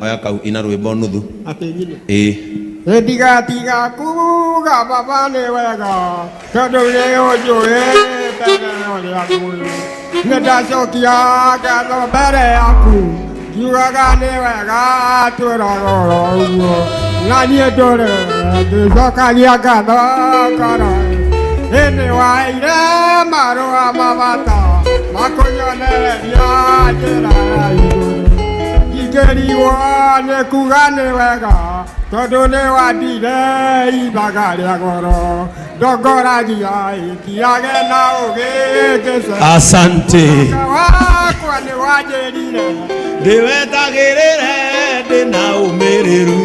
Oya kau ina rwĩmbo nuthu. Atĩ nyine. Ĩĩ. Ndigatiga kuga baba nĩ wega tondũ nĩ ũnjũĩ mbere ũrĩa ngũĩ. Nĩ ndacokia ngatho mbere yaku ngiugaga nĩ wega twĩraga oro ũguo na niĩ ndũre ngĩcokagia ngatho ngoro. Ĩ nĩ waheire marũa ma bata makũnyonereria njĩra ya igũrũ. Ingĩrigwo nĩ kuga nĩ wega tondũ nĩ wandire ithaga rĩa goro ndongoragia ĩthiage na ũgĩ ngĩce Asante. Wakwa nĩ wanjĩrire Ndĩwetagĩrĩre ndĩ na ũmĩrĩru.